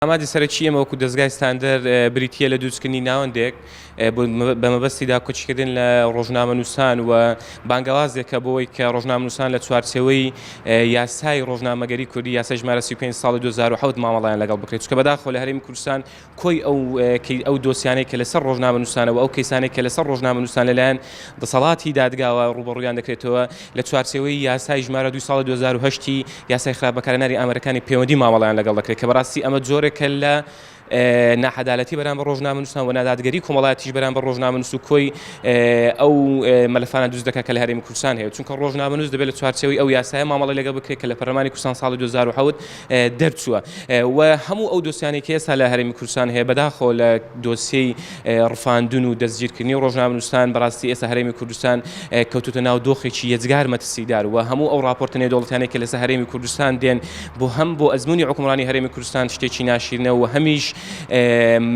ئامانجی سەرەکی ئێمە وەکو دەزگای ستاندەر بریتییە لە دروستکردنی ناوەندێک بە مەبەستی داکۆکیکردن لە ڕۆژنامەنووسان و بانگەوازێکە بۆ ئەوەی کە ڕۆژنامەنووسان لە چوارچێوەی یاسای ڕۆژنامەگەری کوردی یاسای ژمارە 35 ساڵی 2007 مامەڵەیان لەگەڵ بکرێت چونکە بەداخەوە لە هەرێمی کوردستان کۆی ئەو ئەو دۆسیانەی کە لەسەر ڕۆژنامەنووسانە و ئەو کەیسانەی کە لەسەر ڕۆژنامەنووسان لەلایەن دەسەڵاتی دادگاوە ڕووبەڕوویان دەکرێتەوە لە چوارچێوەی یاسای ژمارە دووی ساڵی 2008 ی یاسای خراپ بەکارهێنانی ئامێرەکانی پەیوەندی مامەڵەیان لەگەڵ دەکرێت کە بەڕاستی ئەمە جۆرێکە لە ناعەدالەتی بەرامبەر ڕۆژنامەنووسان و نادادگەری کۆمەڵایەتیش بەرامبەر ڕۆژنامەنووس و کۆی ئەو مەلەفانە دروست دەکات کە لە هەرێمی کوردستان هەیە چونکە ڕۆژنامەنووس دەبێت لە چوارچێوەی ئەو یاسایە مامەڵەی لەگەڵ بکرێت کە لە پەرلەمانی کوردستان ساڵی 2007 دەرچووە و هەموو ئەو دۆسیانەی کە ئێستا لە هەرێمی کوردستان هەیە بەداخەوە لە دۆسیەی ڕفاندن و دەستگیرکردنی ڕۆژنامەنووسان بەڕاستی ئێستا هەرێمی کوردستان کەوتوتە ناو دۆخێکی یەجگار مەترسیدار و هەموو ئەو ڕاپۆرتە نێودەوڵەتیانەی کە لەسەر هەرێمی کوردستان دێن بۆ هەم بۆ ئەزموونی حوکمڕانی هەرێمی کوردستان شتێکی ناشیرنە و هەمیش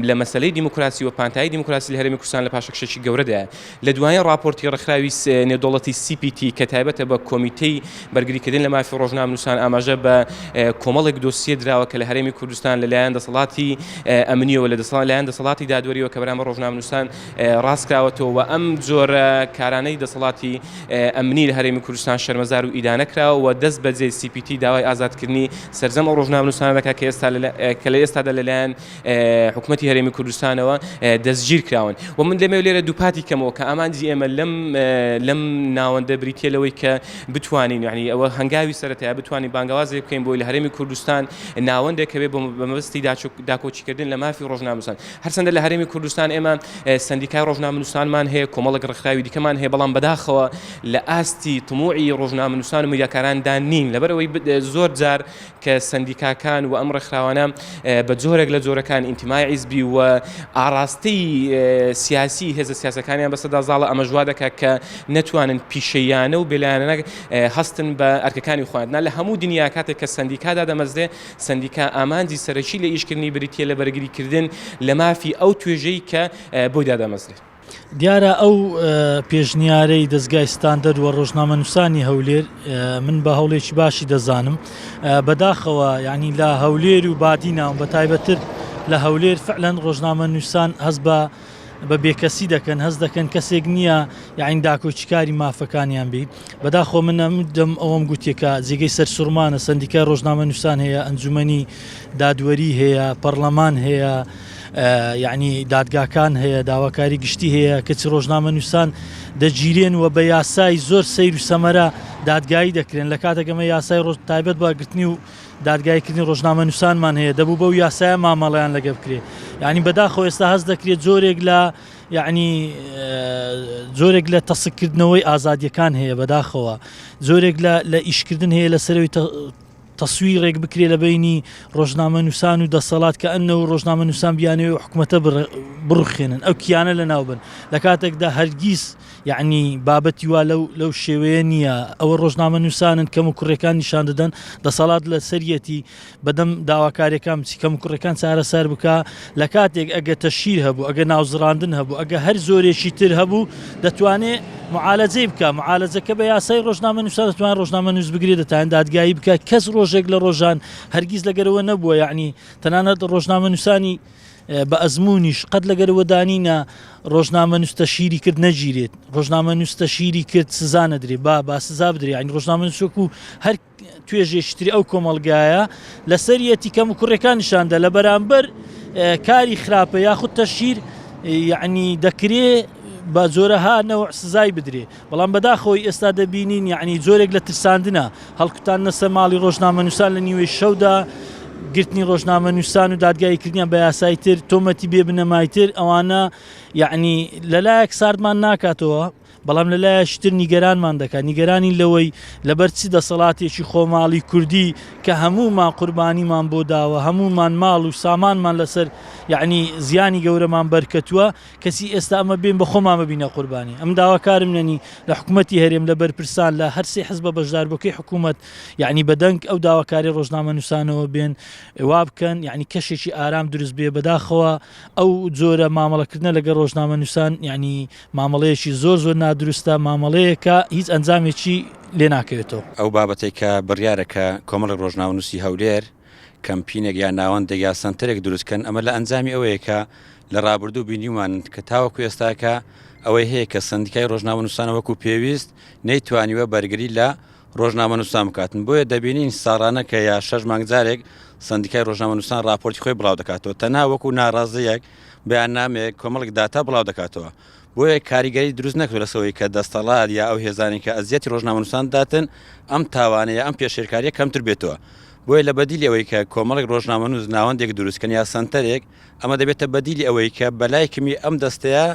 لە مەسەلەی دیموکراسی و پانتایی دیموکراسی لە هەرێمی کوردستان لە پاشەکشێکی گەورەدایە. لە دوایین ڕاپۆرتی ڕێکخراوی نێودەوڵەتی CPT کە تایبەتە بە کۆمیتەی بەرگریکردن لە مافی ڕۆژنامەنووسان ئاماژە بە کۆمەڵێک دۆسیە دراوە کە لە هەرێمی کوردستان لەلایەن دەسەڵاتی ئەمنیەوە لە دەسەڵات لایەن دەسەڵاتی دادوەریەوە کە بەرامبەر ڕۆژنامەنووسان ڕاستکراوەتەوە و ئەم جۆرە کارانەی دەسەڵاتی ئەمنی لە هەرێمی کوردستان شەرمەزار و ئیدانە کراوە و دەست بەجێ CPT داوای ئازادکردنی سەرجەم ئەو ڕۆژنامەنووسانە دەکات کە ئێستا کە لە ئێستادا لەلایەن حکومەتی هەرێمی کوردستانەوە دەستگیر کراون و من دەمەوێت لێرە دووپاتی کەمەوە کە ئامانجی ئێمە لەم لەم ناوەندە بریتە لەوەی کە بتوانین یعنی ئەوە هەنگاوی سەرەتایە بتوانین بانگەوازێک بکەین بۆی لە هەرێمی کوردستان ناوەندێک هەبێ بۆ مەبەستی داکۆکیکردن لە مافی ڕۆژنامەنووسان هەرچەندە لە هەرێمی کوردستان ئێمە سەندیکای ڕۆژنامەنووسانمان هەیە کۆمەڵێک ڕێکخراوی دیکەمان هەیە بەڵام بەداخەوە لە ئاستی تموعی ڕۆژنامەنووسان و میدیاکاراندا نین لەبەرئەوەی زۆر جار کە سەندیکاکان و ئەم ڕێکخراوانە بە جۆرێک لە جۆرەکان ئینتیمای حیزبی و ئاڕاستەی سیاسی هێزە سیاسەکانیان بەسەردا زاڵە ئەمەش وا دەکات کە نەتوانن پیشەییانە و بێلایەنانە هەستن بە ئەرکەکانی خۆیان نا لە هەموو دنیا کاتێک کە سەندیکا دادەمەزرێ سەندیکا ئامانجی سەرەکی لە ئیشکردنی بریتییە لە بەرگریکردن لە مافی ئەو توێژەی کە بۆی دادەمەزرێت. دیارە ئەو پێشنیارەی دەزگای ستاندەر و ڕۆژنامەنووسانی هەولێر من بە هەوڵێکی باشی دەزانم بەداخەوە یعنی لە هەولێر و بادینان بە تایبەتتر لە هەولێر فعلەن ڕۆژنامەنووسان هەست بە بە بێکەسی دەکەن هەست دەکەن کەسێک نییە یاعین داکۆکیکاری مافەکانیان بی بەداخۆ من ئەم دەم ئەوەم گوتیە کە جێگەی سەرسوڕمانە سەندیکای ڕۆژنامەنووسان هەیە ئەنجومەنی دادوەری هەیە پەڕلەمان هەیە یعنی دادگاکان هەیە داواکاری گشتی هەیە کەچی ڕۆژنامەنووسان دەگیرێن و بە یاسای زۆر سەیر و سەمەرە دادگایی دەکرێن لە کاتێک ئەمە یاسای ڕۆژ تایبەت بە گرتنی و دادگایکردنی ڕۆژنامەنووسانمان هەیە دەبوو بەو یاسایە مامەڵەیان لەگە بکرێ یعنی بەداخەوە ئێستا هەست دەکرێت جۆرێک لە یعنی جۆرێک لە تەسکردنەوەی ئازادیەکان هەیە بەداخەوە جۆرێک لە لە ئیشکردن هەیە لە سەرەوەی تەسویرێک بکرێ لە بینی ڕۆژنامەنووسان و دەسەڵات کە ئەنە و ڕۆژنامەنووسان بیانەوە حکوومەتە بڕخێنن ئەو کیانە لە ناوبن لە کاتێکدا هەرگیز یعنی بابەتی وا لەو لەو شێوەیە نییە ئەوە ڕۆژنامەنووسانن کەم و کوڕەکان نیشان دەدەن دەسەڵات لە سەریەتی بەدەم داواکاریەکان بچی کەم و کوڕەکان چارەسەر بکا لە کاتێک ئەگە تەشهیر هەبوو ئەگە ناوزڕاندن هەبوو ئەگە هەر زۆرێکی تر هەبوو دەتوانێ معالەجەی بکا معالەجەکە بە یاسای ڕۆژنامە نووسان دەتوانێت ڕۆژنامە نووس بگرێت دەتوانێت دادگایی بکە کەس ڕۆژێک لە ڕۆژان هەرگیز لەگەرەوە نەبووە یعنی تەنانەت ڕۆژنامە نووسانی بە ئەزموونیش قەت لەگەرەوە دانینە ڕۆژنامەنووس تەشهیری کرد نەگیرێت ڕۆژنامەنووس تەشهیری کرد سزا نەدرێ با با سزا بدرێ یعنی ڕۆژنامەنووس وەکو هەر توێژێکی تری ئەو کۆمەڵگایە لەسەریەتی کەم و کوڕەکان نیشاندا لە بەرامبەر کاری خراپە یاخود تەشهیر یعنی دەکرێ بە جۆرەها نەوع سزای بدرێ بەڵام بەداخەوەی ئێستا دەبینین یعنی جۆرێک لە ترساندنە هەڵکوتاندنە سەر ماڵی ڕۆژنامەنووسان لە نیوەی شەودا گرتنی ڕۆژنامەنووسان و دادگاییکردنیان بە یاسای تر تۆمەتی بێ بنەمای تر ئەوانە یعنی لەلایەک ساردمان ناکاتەوە بەڵام لە لایەکی تر نیگەرانمان دەکات، نیگەرانین لەوەی لەبەر چ دەسەڵاتێکی خۆماڵی کوردی کە هەموومان قوربانیمان بۆ داوە، هەموومان ماڵ و سامانمان لەسەر یەعنی زیانی گەورەمان بەرکەتووە، کەچی ئێستا ئەمە بێین بە خۆمان ببینە قوربانی. ئەمن داواکارم یەعنی لە حکومەتی هەرێم، لە بەرپرسان، لە هەرسێ حزبە بەشداربووەکەی حکومەت یەعنی بەدەنگ ئەو داواکاریە ڕۆژنامەنووسانەوە بێن وا بکەن یەعنی کەشێکی ئارام دروست بێ، بەداخەوە ئەو جۆرە مامەڵەکردنە لەگەڵ ڕۆژنامەنووسان یەعنی مامەڵەیەکی زۆر زۆر نادروستە، مامەڵەیەکە هیچ ئەنجامێکی لێ ناکەوێتەوە. ئەو بابەتەی کە بڕیارە کە کۆمەڵێک ڕۆژنامەنووسی هەولێر کەمپینێک یا ناوەندێک یا سەنتەرێک دروست کەن، ئەمە لە ئەنجامی ئەوەیە کە لە ڕابردوو بینیومان کە تاوەکو ئێستاکە ئەوەی هەیە کە سەندیکای ڕۆژنامەنووسان وەکو پێویست نەیتوانیوە بەرگری لە ڕۆژنامەنووسان بکاتن. بۆیە دەبینین ساڵانە کە یا شەش مانگ جارێک سەندیکای ڕۆژنامەنووسان ڕاپۆرتی خۆی بڵاو دەکاتەوە، تەنها وەکو ناڕازییەک بەیاننامەیەک کۆمەڵێک داتا بڵاو دەکاتەوە. بۆیە کاریگەری دروست نەکردوە لەسەر ئەوەی کە دەستەڵات یا ئەو هێزانەی کە ئەزیەتی ڕۆژنامەنووسان داتن ئەم تاوانە یا ئەم پێشێلکاریە کەمتر بێتەوە. بۆیە لە بەدیلی ئەوەی کە کۆمەڵێک ڕۆژنامەنووس ناوەندێک دروست کەن یا سەنتەرێک ئەمە دەبێتە بەدیلی ئەوەی کە بەلای کمی ئەم دەستەیە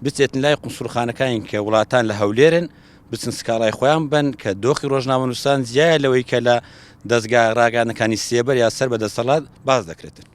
بچێتن لای قونسوڵخانەکانی کە وڵاتان لە هەولێرن بچن سکاڵای خۆیان بن کە دۆخی ڕۆژنامەنووسان جیایە لەوەی کە لە دەزگا ڕاگەیاندنەکانی سێبەر یا سەر بە دەسەڵات باس دەکرێتن.